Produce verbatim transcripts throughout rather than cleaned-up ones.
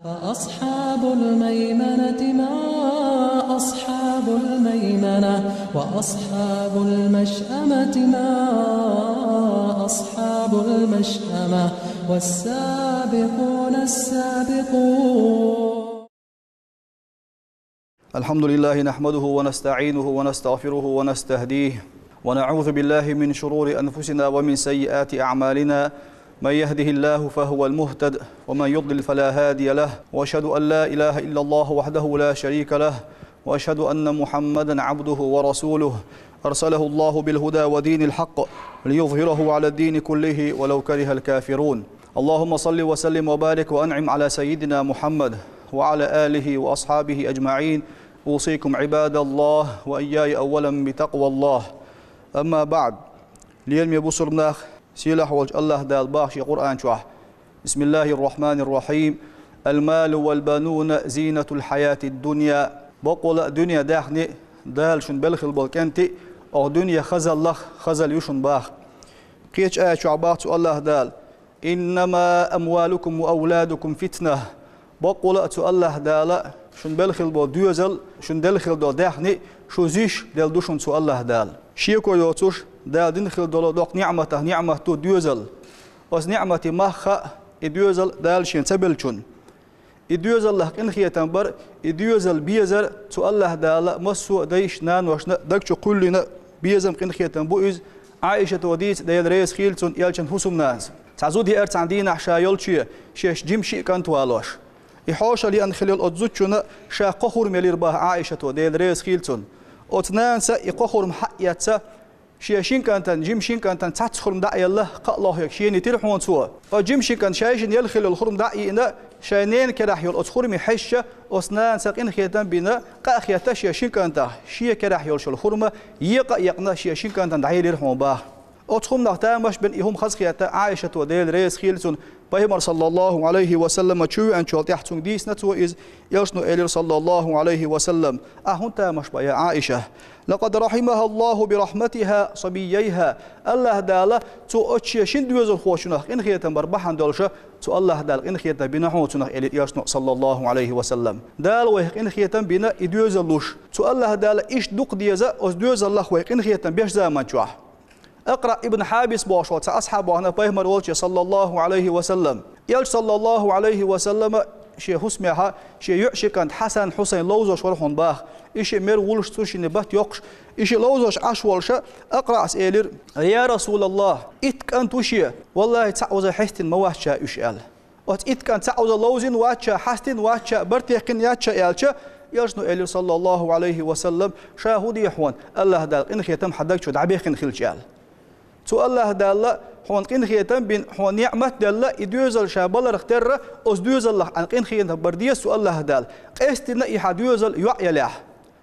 أصحاب الميمنة ما أصحاب الميمنة، وأصحاب المشأمة ما أصحاب المشأمة، والسابقون السابقون. الحمد لله نحمده ونستعينه ونستغفره ونستهديه، ونعوذ بالله من شرور أنفسنا ومن سيئات أعمالنا. من يهده الله فهو المهتد، ومن يضلل فلا هادي له، وأشهد أن لا إله إلا الله وحده لا شريك له، وأشهد أن محمدا عبده ورسوله، أرسله الله بالهدى ودين الحق ليظهره على الدين كله ولو كره الكافرون. اللهم صل وسلم وبارك وأنعم على سيدنا محمد وعلى آله وأصحابه أجمعين. أوصيكم عباد الله وإياي أولا بتقوى الله. أما بعد. Лераме бусалба нах, сийлахь волчу АллахӀ Дала боху шен Къуръан чохь: بسم الله الرحمن الرحيم. المال والبنون زينة الحياة الدنيا. Баккъала а дуьне а, даьхни а, Дала шуна белла хилла болу кӀентий а, оха дуьне хазаллах хазалла ю шуна боху. Кхечу аят чохь боху цу АллахӀ Дала: إنما أموالكم وأولادكم فتنة. Баккъала а цу АллахӀ Дала шуна белла хилла болу доьзал, шуна делла хилла долу даьхни а шу зуьйш делла ду шуна цу АллахӀ Дала. Шеко йоцуш, Дала дина хилла долу доккха ниӀматах ниӀмат ду доьзал. Оцу ниӀматан мах хаьа и доьзал Дала шена ца беллачунна. И доьзаллах къинхетам бар, и доьзал безар цу АллахӀ Дала массо а дайшна, наношна даг чу кхоьллина безам, къинхетам бу иза. Ӏайшата дийца, Дела реза хуьлда цунна, элчан хӀусамнанас. Цхьа зуда еара цхьана дийнахь ша йолчу, шаьш жима шиъ кӀант валош. И хьошалла еана хилла йолу оцу зудчунна ша кхо хурма елира боху Ӏайшата, Дела реза хуьлда цунна. Оцу нанас и кхо хурма хьаъ эцна, шен шина кӀантана, жима шина кӀантана цхьацца хурма дӀа а елла, кхаа лохе шена йитира хьуна цо. Оцу жима шина кӀанта шайшинна елла хилла йолу хурма дӀа а йиъна, шайн ненан керахь йолу оцу хурме хьаьжча, оцу нанас къинхетам бина, къа а хетта шен шина кӀантах, шен керахь йолуш йолу хурма екъа а екъна, шен шина кӀантана дӀаелира хьуна боху. Оцу хӀуманах тамаш бина и хӀума хазахетта Ӏайшата, Дела реза хуьлда цунна, Пайхамар, саллаллаху Ӏалайхи ва саллама, чу веанчул тӀаьхьа цуьнга дийцина цо иза, элчано элира, саллаллаху Ӏалайхи ва саллам: «Ахь хӀунда тамаш бан, я Ӏайша? لقد رحمها الله برحمتها صبييها. АллахӀ Дала цо оцу шен шина доьзалхочунах къинхетам бар бахьана долуш, цу АллахӀ Дала къинхетам бина хьуна цунах», — элира элчано, саллаллаху Ӏалайхи ва саллам. Дала вайх къинхетам бина и доьзал луш. Цу АллахӀ Дала иштта дукха деза оцу доьзаллах вайх къинхетам беш заман чохь. Акъраъ ибн Хьабис бохуш волу цхьа асхьаб вахана Пайхамар волчу, саллаллаху Ӏалайхи ва саллам. Элча, саллаллаху Ӏалайхи ва саллама, шен хӀусамехь шен йоьӀан ши кӀант Хьасан, Хьусайн ловзош вара хьуна боху. И шиъ мера вуллуш, цу шинна бат йоккхуш, и шиъ ловзош Ӏаш волуш, Акъраъс элира: «Я Расулаллах, итт кӀант ву шен, валлахӀи, цхьаъ ваза хьестина ма вац ша уьш», — аьлла. Оцу итт кӀант цхьаъ ваза ловзина вац ша, хьастина вац ша, бартехкина яц ша аьлча, элчано элира, саллаллаху Ӏалайхи ва саллам: «Ша хӀун де хьуна, АллахӀ Дала къинхетам хьан даг чу дӀабехкина хилча», — аьлла. Цу АллахӀ Дала хьуна къинхетам бина, хьуна ниӀмат а делла, и доьзал ша баларх терра, оцу доьзаллах Ӏан къинхетам бар деза цу АллахӀ Дала, къестина и хьан доьзал йоӀ елехь.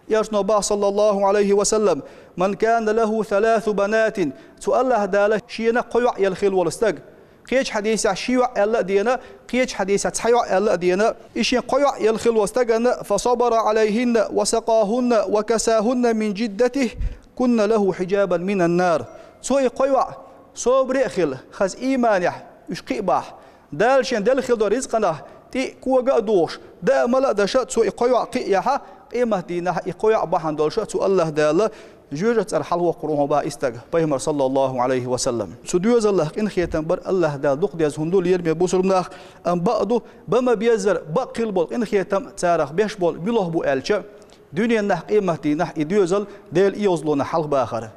Элчано боху, саллаллаху Ӏалайхи ва саллам: «من كان له ثلاث بنات». Цу АллахӀ Дала шена кхо йоӀ елла хилла волу стаг. Кхечу хьадисехь ши йоӀ аьлла а дена, кхечу хьадисехь цхьа йоӀ аьлла а дена. И шен кхо йоӀ елла хилла волу стагана: «فصبر عليهن وسقاهن وكساهن من جدته كن له حجابا من النار». Цо и кхо йоӀ собаре а хилла, хаза ийманехь уьш кхиъ бахь, Дала шен делла хилла долу ризкъанах тӀе а, кога а духуш, даа, мала а деш, цо и кхо йоӀ кхиъ яхь, къематдийнахь и кхо йоӀ бахьана долуш цу АллахӀ Дала жоьжахати цӀарах хьалавоккхур ву хьуна боху и стаг, Пайхамар, саллаллаху Ӏалайхи ва саллам. Цу доьзаллах къинхетам бар АллахӀ Дала дукха деза хӀума ду, лераме бусалба нах, амма бакъ ду, бан ма беззара бакъ хилла болу къинхетам царах беш болу муьлха бу аьлча, дуьненахь, къематдийнахь и доьзал Делан и йозалонах хьалха бахар.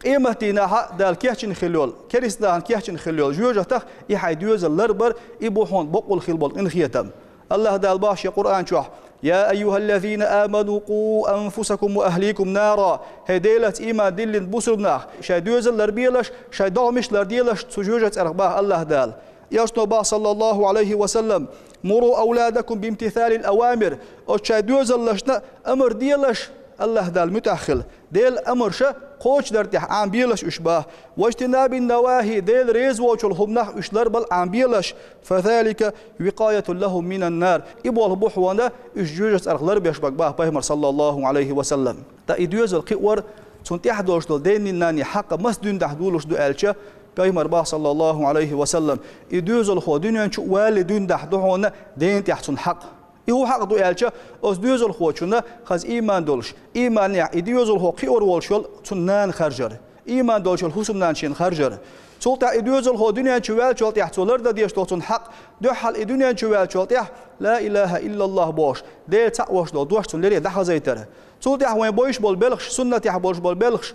Къематдийнахь Дала кечйина хилла йолу, керста нахана кечйина хилла йолу жоьжахатах и хьайн доьзал ларбар, и бу хьуна бакъволу хилла болу къинхетам. АллахӀ Дала боху шен Къуръан чохь: «يا أيها الذين آمنوا قوا أنفسكم وأهليكم نارا». ХӀей, Делаца ийман диллина бусалба нах, шайн доьзал ларбелаш, шайн догӀмаш ларделаш цу жоьжахати цӀарах, боху АллахӀ Дала. Элчано боху, саллаллаху Ӏалайхи ва саллам: «مروا أولادكم بامتثال الأوامر». Оцу шайн доьзалшна амар делаш, АллахӀ Далла муьтӀахь хила. Делан амарш кхочушдарна тӀехь Ӏамабелаш уьш, боху. «واجتناب النواهي», Дела реза воцчу хӀуманах уьш ларбала Ӏамабелаш. «فذلك وقاية لهم من النار». И болх бу хьуна уьш жоьжахати цӀарах ларбеш бан, боху Пайхамар, саллаллаху Ӏалайхи ва саллам. Ткъа и доьзал кхиор, цунна тӀехь долуш долу денний-нанний хьакъ маса дуьненахь долуш ду аьлча, Пайхамара бах, саллаллаху Ӏалайхи ва саллам, и доьзалхо дуьнен чу валлале дуьйна дахь ду хьуна дена тӀехь цунна хьакъ. И хӀун хьакъ ду аьлча, оцу доьзалхочунна хаза ийман долуш, ийманехь и доьзалхо кхиор волуш йолу цунна нана харжар, ийман долуш йолу хӀусамнана шена харжар. Цул тӀаьхьа и доьзалхо дуьнен чу ваьллачул тӀаьхьа цо лардан дезаш долу цунна хьакъ, дуьххьал и дуьнен чу ваьллачул тӀаьхьа «Ла илаха иллаллах» бохуш, Дела цхьаъ волуш долу дош цунна лере дӀахазайтар. Цул тӀаьхьа вайн бойуш болу белхаш, суннатехь болуш болу белхаш,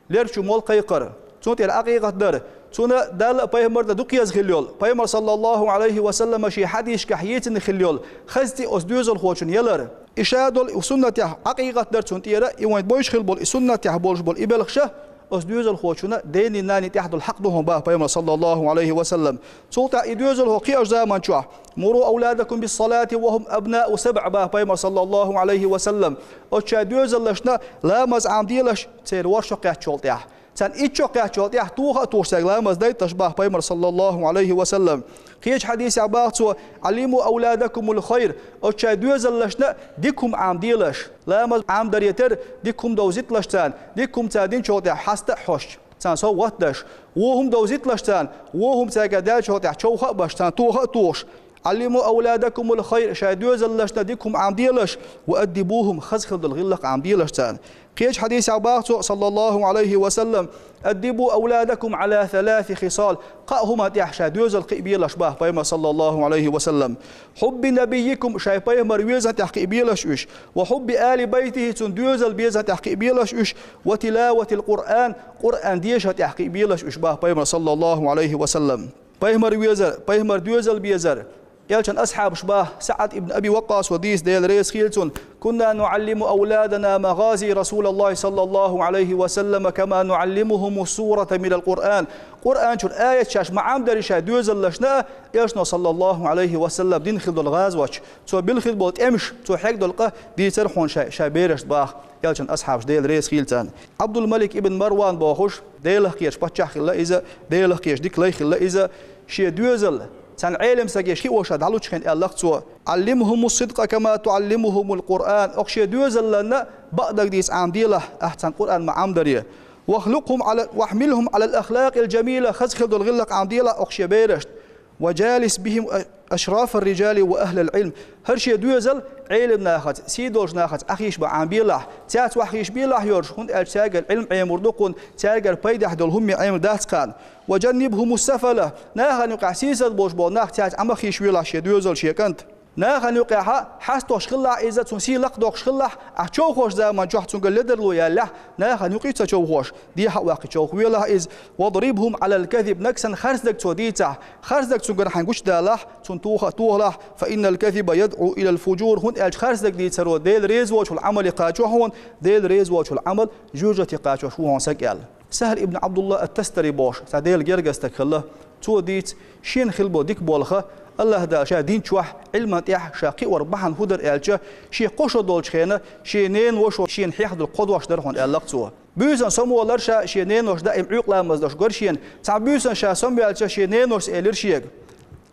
лерчу мол кхайкхар. Цунна тӀера Ӏакъикъат дар. Цунна Далла а, пайхамарна а дукха еза хилла йолу, пайхамар, саллаллаху Ӏалайхи ва саллама, шен хьадисашкахь йийцина хилла йолу хаза цӀе оцу доьзалхочунна ялар. И ша долу суннатехь Ӏакъикъат дар цунна тӀера, и вайн бойуш хилла болу, и суннатехь болуш болу и белхаш а, оцу доьзалхочунна денний, нанний тӀехь долу хьакъ ду хьуна, бах пайхамар, саллаллаху Ӏалайхи ва саллам. Цул тӀаьхьа и доьзалхо кхиачу заманчохь: «Муру ауладакум бис-салати ва хум абнау сабъ», бах пайхамар, саллаллаху Ӏалайхи ва саллам. Оцу шайн доьзалшна ламаз Ӏамаделаш, церан ворхӀ шо кхаьччул тӀаьхьа. Царна итт шо кхаьччул тӀаьхьа тоха а тухуш цаьрга ламаз дайталаш, бах пайхамар, саллаллаху Ӏалайхи ва саллам. Кхечу хьадисехь бах цо: «Ӏаллиму ауладакумул хайр», оцу шайн доьзалшна дика хӀума Ӏамаделаш. Ламаз Ӏамадаре терра дика хӀума довзийталаш царна, дика хӀума цара динчул тӀаьхьа хьаста а хьоьстуш, царна совгӀат а деш. Вон хӀума довзийталаш царна, вон хӀума цаьрга даьллачул тӀаьхьа човха а беш, царна тоха а тухуш. «Ӏаллиму ауладакумул хайр», шайн доьзалшна дика хӀума Ӏамаделаш, «ва аддибухум», хаза хила долу гӀиллакх Ӏамаделаш царна. Кхечу хьадисехь бах цо, саллаллаху Ӏалайхи ва саллам: «Аддибу ауладакум Ӏала саласи хисал», кхаа хӀуманна тӀехь шайн доьзал кхиабелаш, бах пайхамар, саллаллаху Ӏалайхи ва саллам. «Хьубби набиййикум», шайн пайхамар везан тӀехь кхиабелаш уьш, «ва хьубби али байтихи», цуьнан доьзал безан тӀехь кхиабелаш уьш, «ва тилаватил Къуръан», Къуръан дешан тӀехь кхиабелаш уьш, бах пайхамар, саллаллаху Ӏалайхи ва саллам. Пайхамар везар, пайхамар доьзал безар. Элчан асхьабаш бах, СаӀд ибн Аби Ваккъас ву дийца, Дела реза хила цунна: «Кунна нуӀаллиму ауладана магъази Расулаллахи саллаллаху Ӏалайхи ва саллама, кама нуӀаллимухуму сурата минал Къуръан». Къуръан чуьра аяташ ма Ӏамадарра шайн доьзалшна а, Элчано, саллаллаху Ӏалайхи ва саллам, дина хила долу гӀазот, цо билла хила болу тӀемаш, цо хьегна долу къа дийцар хьуна шайн, шайн берашна, бах Элчан асхьабаш, Дела реза хила царна. Ӏабдул-Малик ибн Марван бохуш, Делах кхеташ паччахь хилла иза, Делах кхеташ дика лай хилла иза, шен доьзал цхьана Ӏелам стаге хиъна ша дӀалучу хенахь аьлла-кх цо: «Ӏаллимхумус-сидкъа кама туӀаллимухумул Къуръан», оха шен доьзална бакъдерг дийца Ӏамаделахь ахь царна Къуръан ма Ӏамадарра. «Вахлукхум Ӏала, вахьмилхум Ӏалал ахлакъил жамила», хаза хила долу гӀиллакх Ӏамаделахь оха шен берашна. «Ва жалис бихим ашрафар-рижали ва ахлал Ӏилм». ХӀара шен доьзал Ӏелам нахаца, сий долчу нахаца Ӏохайша бан Ӏамабелахь, цаьрца охьахайша белахь йоьрзуш, хӀунда аьлча цаьргара Ӏилма Ӏемар ду кхунна, цаьргара пайдехь долу хӀумме Ӏемар дац кхарна. «Ва жаннибхумус-сафала», нахана юкъахь сийсаз болуш болу нах цаьрца Ӏомахийша велахь шен доьзал, шен кӀант. Нахана юкъахь хьасталуш хилалахь иза, цуьнан сий лакхадоккхуш хилалахь, ахь човхош заманчохь цуьнгара ледарло яьллехь, нахана юкъа ца човхош, дехьа а ваккхий човха велахь иза. «Вадрибхум Ӏалал казиб», нагахь санна харцдерг цо дийцахь, харцдерг цуьнгара хьайна гучудалахь, цунна тоха а тохалахь, «фа иннал казиба ядӀу илал фужур», хӀунда аьлча харцдерг дийцаро Дела реза воцчул Ӏамале кхачо хьуна, Дела реза воцчул Ӏамал жоьжахате кхачош ву хьуна стаг аьлла. Сахьл ибн Ӏабдулла ат-Тастари бохуш цхьа Делан гергара стаг хилла. Цо дийца, шена хила болу дика болх, АллахӀ Дала ша дин чохь Ӏилман тӀехь ша кхиор бахьана хӀун дара аьлча, шен кхо шо долчу хенахь шен ненан вашас шена хьехадолу кхо дош дара хьуна аьлла-кх цо. Буьйсанна самаволура ша, шен ненан вашас даим Ӏуьйкъа ламаз деш гора шена. Цхьана буьйсанна ша самаваьлча шен ненан вашас элира шега: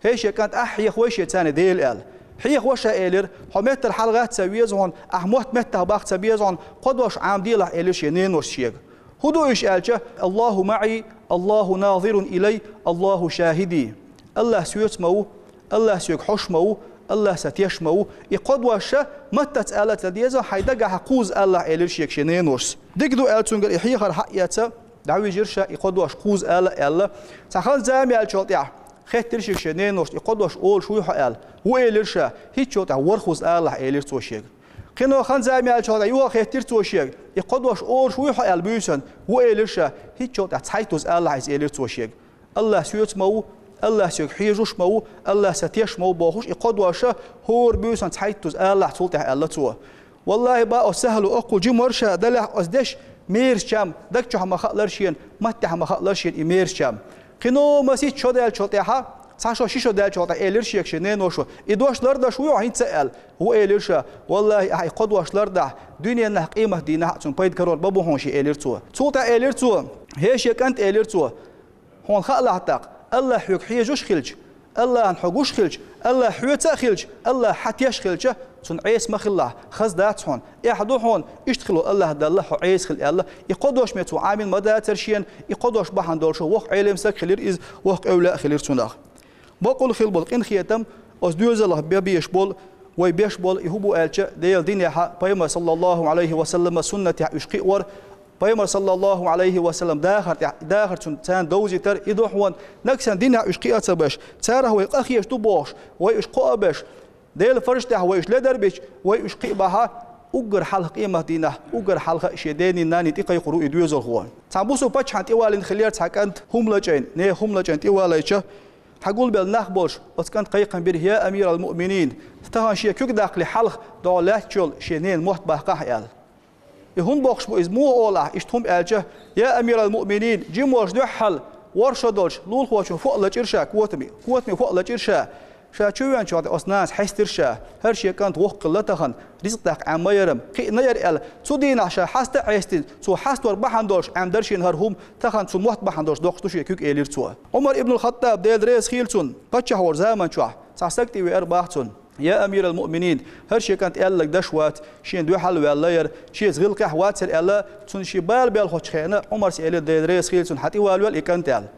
«ХӀей, шен кӀант, ахь хьехавай шен царна Дела», – аьлла. «Хьехавай ша», – элира, – «хьо меттара хьалагӀатта ца веза хьуна, ахь мотт меттах баккха ца беза хьуна, кхо дош Ӏамаделахь», – элира шен ненан вашас шега. ХӀун ду уьш аьлча: «Аллаху маӀи, Аллаху назирун илай, Аллаху шахиди». АллахӀ соьца ма ву, АллахӀ соьга хьош ма ву, АллахӀ сан теш ма ву. И кхо дош ша маттаца ала а ца деза, хьайн дагахь кхузза алалахь, элира шега шен ненан вашас. Дика ду аьлла цуьнгара и хьехар хьаэцна, дӀавижира ша и кхо дош кхузза ала аьлла. Цхьа хан-зама яьллачул тӀаьхьа хаьттира шега шен ненан вашас: «И кхо дош олуш вуй хьо?» – аьлла. «Ву», – элира ша. «ХӀинцачул тӀаьхьа ворхӀазза алалахь», – элира цо шега. Кхин а хан-зама яьллачул тӀаьхьа юха хаьттира цо шега: «И кхо дош олуш вуй хьо?» – аьлла буьйсанна. «Ву», – элира ша. «ХӀинцачул тӀаьхьа цхьайтта зуза алалахь иза», – элира цо шега. АллахӀ соьца ма ву, АллахӀ соьга хьежаш ма ву, АллахӀ сан теш ма ву бохуш, и кхо дош ша хӀора буьйсанна цхьайтта зуза алалахь цул тӀаьхьа, аьлла цо. Валлахьи, бах, оцу Сахьло, оццул жима вара ша далахь оцу дешан мерза чам, даг чохь ма хаалара шена, маттехь ма хаалара шена и мерза чам. Кхин а масийтта шо даьллачул тӀаьхьа, цхьа шо, ши шо даьллачул тӀаьхьа элира шега шен ненан вашас: «И дош лардеш вуй хьо хӀинца?» – аьлла. «Ву», – элира ша. «Валлахьи, ахь и кхо дош лардахь, дуьненахь, къематдийнахь а цунна пайда карор ма бу хьуна шен», – элира цо. Цул тӀаьхьа элира цо: «ХӀей, шен кӀант, – элира цо, – хьуна хаалахь тӀаккха, АллахӀ хьоьга хьежаш хилча, АллахӀна хьо гуш хилча, АллахӀ хьоьца а хилча, АллахӀ хьан теш хилча, цунна Ӏеса ма хилалахь, хаза дац хьуна, эхь ду хьуна, иштта хило АллахӀ Далла хьо Ӏеса хила аьлла, и кхо дош ма цо Ӏамийна ма дацара шена, и кхо дош бахьана долуш воккха Ӏелам стаг хилира иза, воккха эвлаяъ хилира цунах. Бакъволу хила болу къинхетам, оцу доьзалах бан безаш болу, вай беш болу, и хӀун бу аьлча, Делан динехь, Пайхамар саллаллаху Ӏалайхи ва саллама суннатехь уьш кхиор, Пайхамар саллаллаху Ӏалайхи ва саллам дахар тӀехь, и дахар цунна царна довзийтар, и ду хьуна, нагахь санна динехь уьш кхиа ца беш, царах вай къахеташ ду бохуш, вай уьш кхоа беш, Делан фарз тӀехь вай уьш ледар бича, вай уьш кхиа бахьа, уггар хьалха къематдийнахь, уггар хьалха шен денний-нанний тӀекхайкхор ву и доьзалхо. Цхьана бусу паччахьна тӀевалийна хиллера цхьа кӀант хӀума лачкъийна, нехан хӀума лачкъийна тӀевалийча, хьагулбелла нах болуш, оцу кӀанта кхайкхам бира: «Я амирал муъминин, тахана шен куьг даккхале хьалха догӀа лаьттачу йолу шен ненан мотт баккхахьа», – аьлла. И хӀун бохуш бу иза, муха олу ахь иштта хӀума аьлча: «Я амирал муъминин, жимош дуьххьал ворхӀ шо долчу лулахочун фу а лачкъийра ша, котами, котами фу а лачкъийра ша. Ша чувоьнчохь тӀе оцу нанас хьестира ша, хӀара шен кӀант воккха хилла тахана, ризкъ даккха Ӏемма яра, кхиъна яра», – аьлла. Цу дийнахь ша хьаста а хьестина, цо хьастор бахьана долуш Ӏемма дара шена хӀара хӀума, тахана цу мотт бахьана долуш доккхуш ду шен куьг, элира цо. Ӏумар ибнул Хаттаб, Дела реза хийла цунна, паччахь волу заман чохь цхьа стаг тӀе веара боху цунна: «Я амирал муъминин, хӀара шен кӀант аьлларг даш вац, шена дуьхьал а ваьлла яра, шеца гӀиллакхехь вацара», – аьлла, цунна шен бала белхочу хенахь Ӏумарс элира, Дела реза хийла цунна: «Хьан тӀе валавелла и кӀант», – аьлла.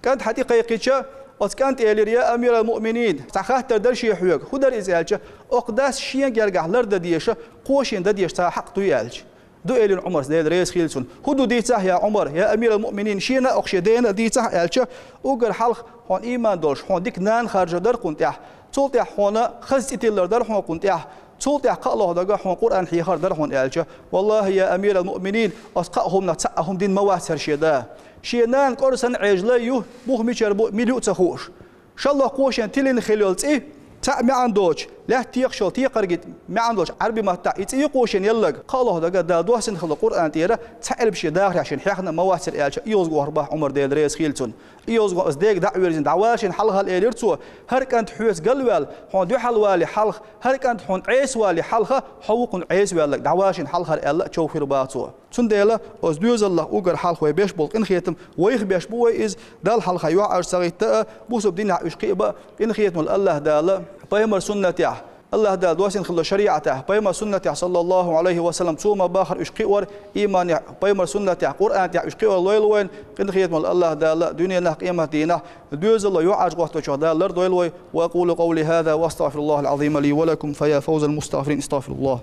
КӀанта хьан тӀе кхайкхича, оцу кӀанта элира: «Я амирал муъминин, цхьа хаттар дара шен хьоьга». «ХӀун дара иза?» – аьлча, «Окху дас шен гергахь лардан дезаш, кхо шена дан дезаш цхьа хьакъ дуй?» – аьлча. «Ду», – элира Ӏумарс, Дела реза хийла цунна. «ХӀун ду, дийцахь, я Ӏумар, я амирал муъминин, шена а, окху шен дена а дийцахь», – аьлча, «Уггар хьалха хьуна ийман долуш, хьуна дика нана харжар дара кхунна тӀехь, цул тӀаьхьа хьуна хаза цӀе тиллар дара хьуна кхунна тӀехь, цул тӀаьхьа кхаа лоху дага хьуна Къуръан хьехар дара хьуна», – аьлча, «Валлахи, я амирал муъминин, оцу кхаа хӀуманах цхьа а хӀума дина ма вацара шен да. Шен нана кӀора санна Ӏежалай ю, муха мичара бу, мила ю а ца хууш. ШолгӀа кхо шена тиллина хилла йолу цӀе, цхьаъ маьӀна доцуш, лаьтта текхаш йолу текхаргита маьӀна долуш Ӏаьрби маттахь и цӀе ю кхо шена елларг, кхаа лоху дага Дала доссийна хилла Къуръан тӀера цхьа элп шен дахарехь шена хьехна а ма вацара», – аьлча, и йоза вохур боху Ӏумар, Дела реза хийла цунна. И йоза вон аса дега дӀа а вирзина, «ДӀавала шена хьалхал», – элира цо, «хӀара кӀант хьоьца галваьлла, хьуна дуьхьал вале хьалха, хӀара кӀант хьуна Ӏеса вале хьалха, хьо ву кхунна Ӏеса ваьлларг, дӀавала шена хьалхара», – аьлла, човхийра боху цо. Цундела оцу доьзаллах уггар хьалха вай беш болу къинхетам вайх беш бу вай иза, Далла хьалха юьхьӀаьржа ца гӀитта а, бусалба динехь уьш кхиа бан, къинхетамалла АллахӀ Дала Пайхамар суннатехь, АллахӀ Дала доссийна хилла шариӀатехь, Пайхамар суннатехь, саллаллаху Ӏалайхи ва саллам, цо ма бахара уьш кхиор, ийманехь, Пайхамар суннатехь, Къуръан тӀехь уьш кхиор лойла вайна, къинхетамалла АллахӀ Дала дуьненахь, къематдийнахь, доьзалло юьхьӀаьржа гӀотточохь Дала лард дойла вай. وأقول قولي هذا وأستغفر الله العظيم لي ولكم، فيا فوز المستغفرين، استغفر الله.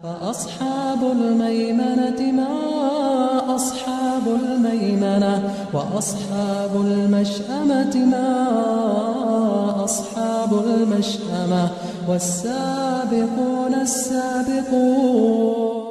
فأصحاب الميمنة ما أصحاب الميمنة، وأصحاب المشأمة ما أصحاب المشأمة، والسابقون السابقون.